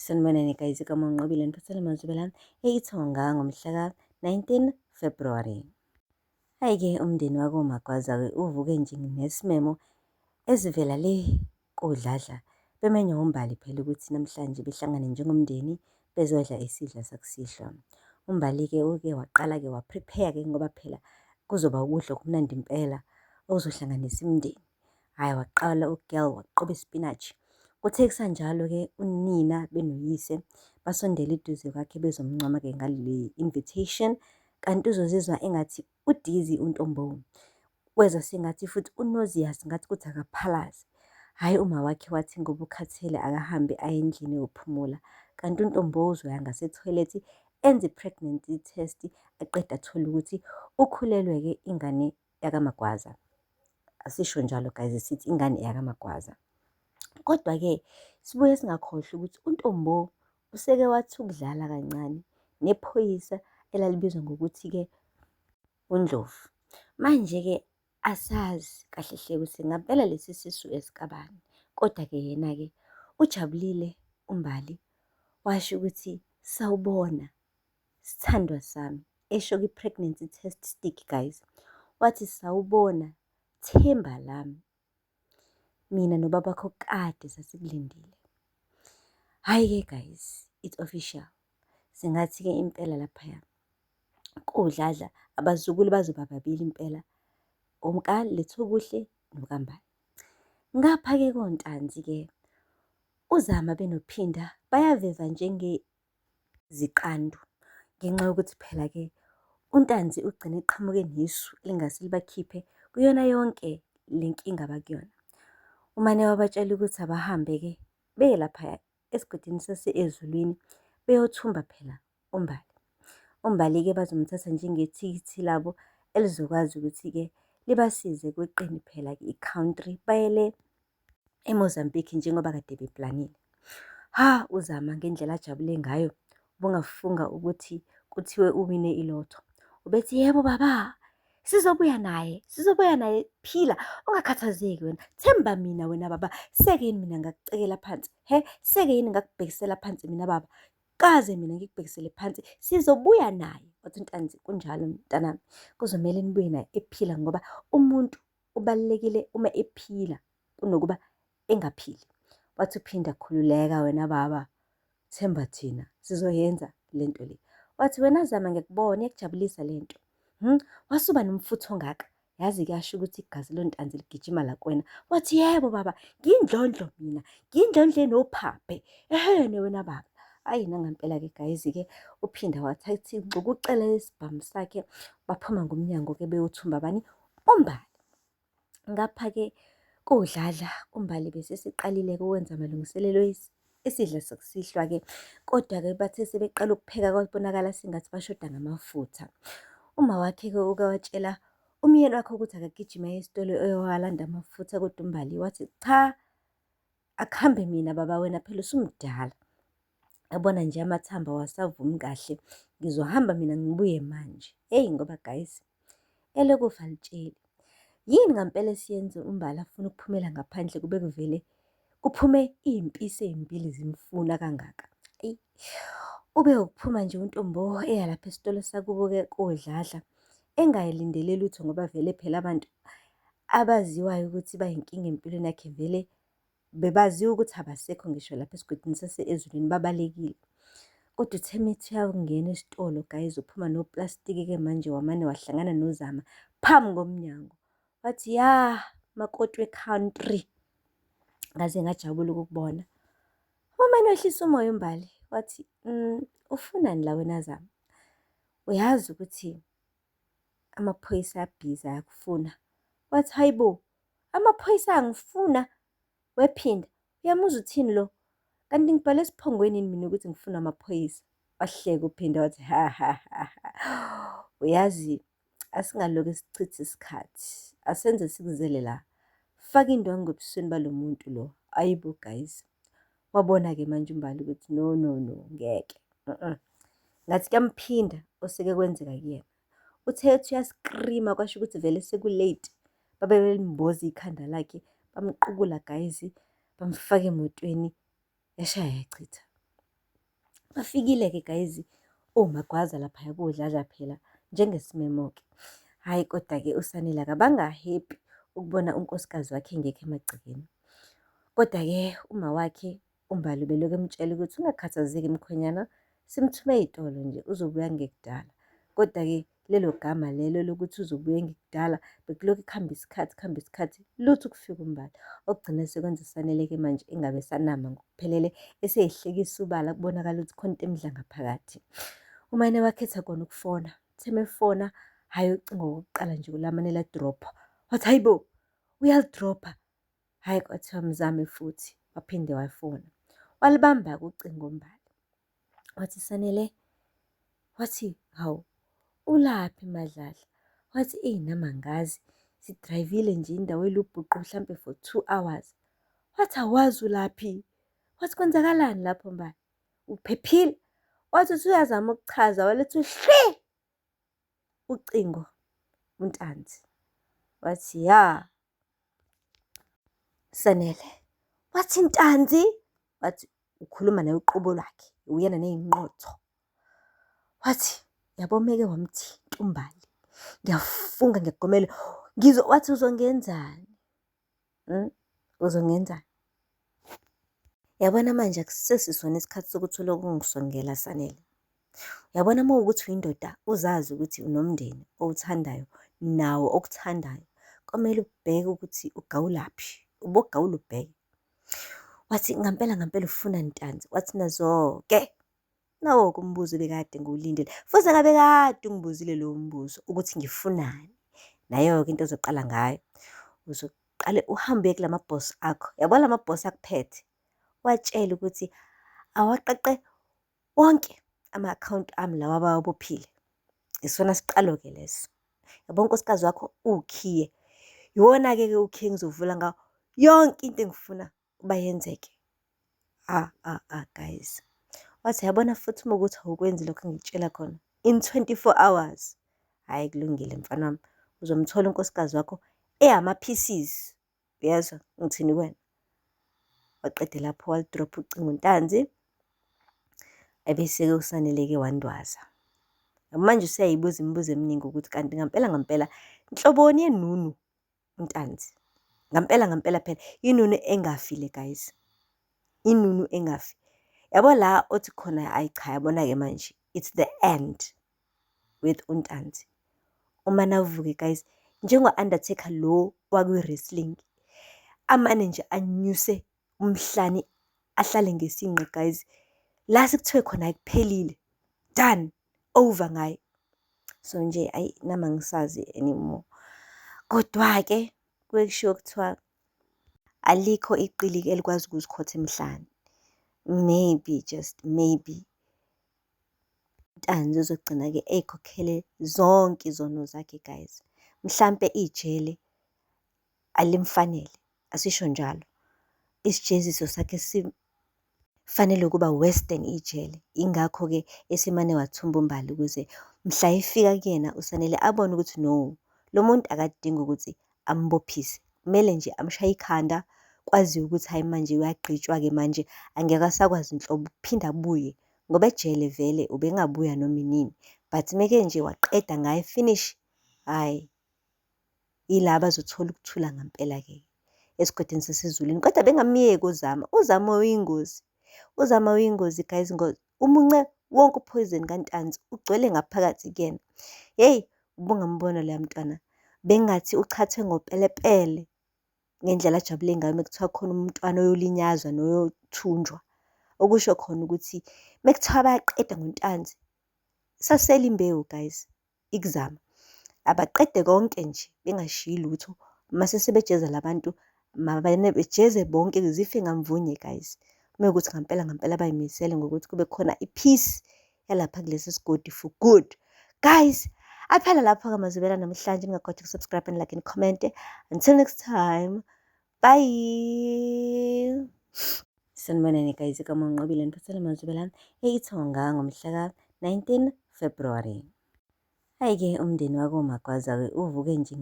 Sanibonani guys, igama uNqobile niphathele mazwi la eIthonga ngomhla ka-19 February. Hhayi-ke umndeni wakoMagwaza-ke uvuke nje nesimemo esivela le koDladla. Bemenywa uMbali phela ukuthi namhlanje behlangane njengomndeni bezodla isidlo sakusihlwa. UMbali-ke uke waqala-ke wa-prepare-ke ngoba phela kuzoba ukudla okumnandi impela okuzohlanganisa imindeni. Hhayi waqala u-girl waqoba isipinatshi. Kuthe kusanjalo-ke unina benoyise basondela eduze kwakhe bezomncoma-ke ngale invitation. Kanti uzozizwa engathi u-dizzy uNtombo. Wezwa sengathi futhi u-nauseous ngathi kuthi akaphalaze. Hhayi uma wakhe wathi ngoba ukhathele akahambe aye endlini eyophumula. Kanti uNtombo uzoya ngasethoyilethi enze i-pregnancy test aqede athole ukuthi ukhulelwe-ke ingane yakaMagwaza. Asisho njalo guys sithi ingane eyakaMagwaza. Kodwa-ke sibuye singakhohlwa ukuthi uNtombo useke wathi ukudlala kancane nephoyisa elalibizwa ngokuthi-ke uNdlovu. Manje-ke asazi kahle hle ukuthi ngampela lesi sisu esikabani. Kodwa-ke yena-ke ujabulile uMbali washo ukuthi sawubona sithandwa sami, esho kwi-pregnancy test stick guys. Wathi sawubona themba lami, mina nobabakho kade sasikulindile. Hhayi-ke guys, it's official. Singathi-ke impela laphaya koDladla abazukulu bazoba babili impela, oMkaLethokuhle noKaMbali. Ngapha-ke koNtanzi-ke uZama benoPhinda bayaveva njenge ziqandu ngenxa yokuthi phela-ke uNtanzi ugcine eqhamuke nesu elingase libakhiphe kuyona yonke le nkinga abakuyona. Umane wabatshela ukuthi abahambe-ke beye laphaya esigodini sase-Ezulwini beyothumba phela uMbali. UMbali-ke bazomthatha njengethikithi labo elizokwazi ukuthi-ke libasize kweqeni phela-ke i-country baye le eMozambique njengoba kade beplanile. Ha, uZama ngendlela ajabule ngayo, ubungafunga ukuthi kuthiwe uwine ilotho. Ubethi yebo baba, sizobuya naye, sizobuya naye phila, ungakhathazeki wena, themba mina wena baba, seke yini mina ngakucekela phansi, he, seke yini ngakubhekisela phansi mina baba, kaze mina ngikubhekisele phansi, sizobuya naye. Wathi uNtanzi, kunjalo mntanami, kuzomele nibuye naye ephila ngoba umuntu ubalulekile uma ephila kunokuba engaphili. Wathi uPhinda khululeka wena baba, themba thina sizoyenza le nto le. Wathi wena Zama ngiyakubona iyakujabulisa le nto. Hmm? Wasuba nomfutho ongaka. Yazi kuyasho ukuthi igazi lontanzi ligijima la kuwena. Wathi yebo baba, ngiyindlondlo mina, ngiyindlondlo enophaphe. Ehene wena baba. Ayi nangampela-ke guys-ke uPhinda wathatha ingxukucela yesibhamu sakhe baphuma ngomnyango-ke beyothumba bani uMbali. Ngapha-ke kuDladla uMbali besesiqalile-ke ukwenza amalungiselelo esidlo sakusihlwa-ke. Kodwa-ke bathe sebeqala ukupheka kwabonakala sengathi bashoda ngamafutha. Uma wakhe-ke uke watshela umyeni wakhe ukuthi akagijime aye esitolo eyowalanda amafutha kodwa uMbali wathi cha, akuhambe mina baba wena phela usumdala. Yabona nje amathambo awasavumi kahle, ngizohamba mina ngibuye manje. Hheyi ngoba guys, elokufa alitsheli. Yini ngampela esiyenze uMbali afune ukuphumela ngaphandle kube kuvele kuphume iy'mpisi ey'mbili zimfuna kangaka? Eyi, ube ukuphuma nje uNtombo eya lapha esitolo sakubo-ke koDladla engayilindele lutho ngoba vele phela abantu abaziwayo ukuthi bayinkinga empilweni yakhe vele Bebaziwa ukuthi abasekho ngisho lapha esigodini sase-Ezulwini babalekile. Kodwa uthe methi uyangena esitolo guys uphuma noplastiki-ke manje wamane wahlangana noZama phambi komnyango. Wathi ya makoti we-country ngaze ngajabula ukukubona. Wamane wehlisa umoya uMbali wathi ufunani la wena Zama? Uyazi ukuthi amaphoyisa abhizi ayakufuna. Wathi hayi bo, amaphoyisa angifuna wephinda uyamuzwa uthini lo kanti ngibhale esiphongweni yini mina ukuthi ngifuna amaphoyisa wahleka uphinda wathi ha ha ha uyazi asingaloke sichithe isikhathi asenze sikuzele la faka indwangu ebusweni balo muntu lo ayibo guys wabona-ke manje uMbali ukuthi no no no ngeke ngathi kuyamphinda oseke kwenzeka kuyena Uthe ethi uyaskrima kwasho ukuthi vele seku-late. Babe belimboza ikhanda lakhe, bamqukula guys, bamfaka emotweni, yashaya yachitha. Bafikile-ke guys oMagwaza laphaya koDladla phela njengesimemo-ke. Hhayi kodwa-ke uSanele akabanga happy ukubona unkosikazi wakhe engekho emagcekeni. Kodwa-ke umawakhe uMbali ubelokhu emtshela ukuthi ungakhathazeki mkhwenyana, simthume ey'tolo nje uzobuya kungekudala. Kodwa-ke lelo gama lelo lokuthi uzobuya engekudala bekulokhu kuhamba isikhathi kuhamba isikhathi lutho ukufika uMbali. Okugcine sekwenza uSanele-ke manje engabe esanama ngokuphelele eseyihlekisa ubala kubonakala ukuthi khona into emdla ngaphakathi. Umane wakhetha kona ukufona. Uthe mefona hhayi ucingo kokuqala nje lamane ladropha. Wathi hayi bo, uyalidropha. Hhayi kwathiwa mzame futhi, waphinde wafona. Walibamba-ke ucingo uMbali. Wathi Sanele, wathi hawu ulaphi Madladla? Wathi eyi nami angazi, sidrayivile nje indawo elubhuqu mhlampe for 2 hours. Wathi awazi ulaphi? Wathi kwenzakalani lapho Mbali? Uphephile? Wathi uthi uyazama ukuchaza waletha uhlwi ucingo uNtanzi. Wathi ya Sanele. Wathi Ntanzi, wathi ukhuluma naye uqobo lwakhe, uyena ney'nqotho. Wathi yabo meke wamthinta uMbali, ngiyafunga ngiyakugomela, wathi uzongenzani? Uzongenzani? Yabona manje akusesisona isikhathi sokuthi ulokhu ungisongela Sanele. Uyabona uma kuwukuthi uyindoda uzazi ukuthi unomndeni owuthandayo nawo okuthandayo, komele ubheke ukuthi ugawulaphi, ubogawula ubheke. Wathi ngampela ngampela ufunani Ntanzi? Wathi nazo-ke. Nawo-ke umbuzo ebekade ngiwulindile. Futhi ngabe kade ungibuzile lowo mbuzo ukuthi ngifunani. Nayo-ke into ozoqala ngayo, uzoqale uhambe uye kula mabhosi akho. Yabo la mabhosi akuphethe, watshele ukuthi awaqaqe wonke ama-akhawunti ami lawa abawabophile. Isona siqalo-ke leso. Yabo unkosikazi wakho uwukhiye. Iwona-ke ke ukhiye engizovula ngawo yonke into engifuna ukuba yenzeke. Ah, ah, ah, guys. Wathi yabona futhi uma ukuthi awukwenzi lokho engikutshela khona in 24 hours. Hhayi kulungile mfana wami, uzomthola unkosikazi wakho eyama-pieces. Uyezwa ngithini kuwena? Waqede lapho walidropha ucingo uNtanzi. Ebese-ke uSanele-ke wandwaza. Manje useyayibuza imibuzo eminingi ukuthi kanti ngampela ngampela nhloboni yenunu uNtanzi. Ngampela ngampela phela inunu engafi le guys. Inunu engafi. Yabo la othi khona ayi cha yabona-ke manje it's the end with uNtanzi. Umane avuke guys njengo-Undertaker lo wakwi-wrestling amane nje anyuse umhlane ahlale ngesinqe guys. La sekuthiwe khona kuphelile, done, over ngaye. So nje ayi nami angisazi anymore. Kodwa-ke kuke kushiwo kuthiwa alikho iqili elikwazi ukuzikhotha emhlane. Maybe just maybe uNtanzi uzogcina-ke ey'khokhele zonke izono zakhe guys. Mhlampe ijele alimfanele, asisho njalo. Isijeziso sakhe sifanele ukuba worse than ijele. Ingakho-ke esemane wathumba uMbali ukuze mhla efika kuyena uSanele abone ukuthi no, lo muntu akadingi ukuthi ambophise. Kumele nje amshaye ikhanda kwaziwe ukuthi hhayi manje uyagqitshwa-ke manje angeke asakwazi nhlobo ukuphinda abuye ngoba ejele vele ubengabuya noma inini. But meke nje waqeda ngaye finish, hhayi ila bazothola ukuthula ngampela-ke esigodini sasezulwini. Kodwa bengamyeki uZama, uZama uyingozi, uZama uyingozi guys umunce wonke u-poison kaNtanzi ugcwele ngaphakathi kuyena. Hheyi ubungambona loya mntwana bengathi uchathwe ngopelepele ngendlela ajabule ngayo mekuthiwa khona umntwana oyolinyazwa noyothunjwa. Okusho khona ukuthi mekuthiwa bayaqeda ngoNtanzi isasele imbewu guys ikuzama. Abaqede konke nje bengashiyi lutho. Mase sebejeza la bantu bejeze bonke zife ngamvunye guys. Uma kuwukuthi ngampela ngampela bay'misele ngokuthi kube khona i-peace yalapha kulesi sigodi for good. Guys, aphela lapho-ke amazwibela namhlanje. Ningakhohlwa uku-subscribe and like and comment. Until next time, bye. Sanibonani guys, igama uNqobile niphathele amazwibela eyithonga ngomhla ka-19 February. Hhayi-ke umndeni wakoMagwaza-ke uvuke nje.